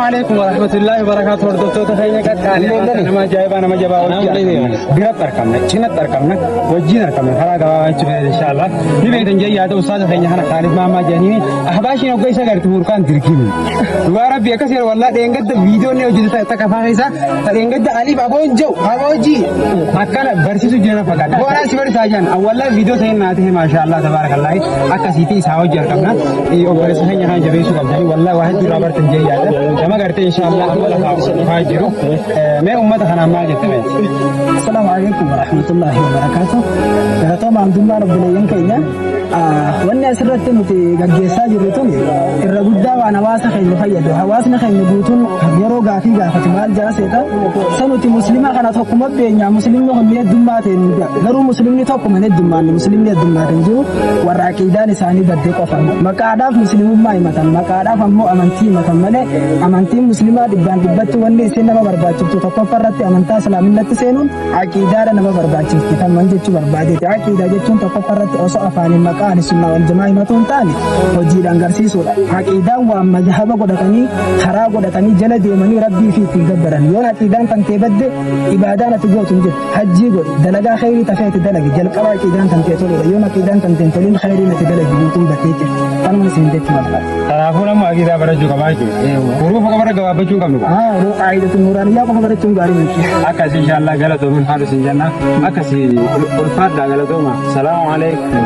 Alaikum warahmatullahi wabarakatuh. Hordoftoota keenya qaqqaalii nama ajaa'ibaa, nama jabaa wajjin argamna. Biratti argamna, cinatti argamna, wajjin argamna. Karaa gabaabaa jechuudha inshaallah. Ni beektan jee yaada ustaaza keenya kana Kaalid Maammaa jedhanii ahbaashiin hogga isa garte hurkaan dirqiin. Dhugaa rabbi akkas yeroo wallaa dheengadda viidiyoon inni hojjetu takka afaan isaa ta dheengadda aliif aboon jiru aboojii akkana barsiisu jiran fakkaata. Boonaa si barsiisaa jiran awwallaa viidiyoo sanii naa ta'e maashaallah tabaarakallaahi akkasiitii isaa hojii argamna. Obboleessa keenya kana jabeessuu qabdanii wallaahi waa hedduu irraa bartan jee yaada. Nama gartee inshaallah amma lafaa dhufaa jiru. Mee uummata kanaan maal jette mee? Assalamu alaikum warahmatullahi wabarakatuh. Galatooma hundummaan obboleeyyan keenya. Wanni asirratti nuti gaggeessaa jirru tun irra guddaa waan hawaasa keenya fayyadu. Hawaasni keenya guutuun yeroo gaafii gaafatu maal jaa seeta? Sa nuti muslima kana tokkuma beenya. Muslimni kun ni heddummaate garuu muslimni tokkuma hin heddummaanne. Muslimni heddummaate hin jiru. Warra aqiidaan isaanii badde qofa. Maqaadhaaf muslimummaa himatan. Maqaadhaaf ammoo amantii himatan malee amantiin muslimaa dhibbaan dhibbatti wanni isin nama barbaachiftu tokkoffaa irratti amantaa islaaminatti seenuun aqiidaadha nama barbaachifti kan man jechuu barbaadeeti. Aqiidaa jechuun tokkoffaa irratti osoo afaaniin maqaa ahli sunnaa wal jamaa himatu hin taane hojiidhaan garsiisuudha. Aqiidaan waan mazhaba godhatanii karaa godhatanii jala deemanii rabbii fi ittiin gabbaran. Yoon aqiidaan kan tee badde ibaadaan ati gootu hin jirtu. Hajjii godhi, dalagaa kheyrii ta feete dalagi, jalqaba aqiidaan tantee toluudha. Yoon aqiidaan tantee hin tolin kheyriin ati dalagi guutuun baddee jirti. Kanuma isin jechuu barbaade. Kanaafuu namni aqiidaa barachuu qabaa jechuudha. Huruufa qofarra gabaabbachuu hin qabnu. Qaa'iidatu nuuraaniyyaa qofa barachuun gaarii miti. Akkasii inshaallah galatoomin haadha isin jenna. Akkasii ulfaadhaa galatooma. Salaamu alaikum.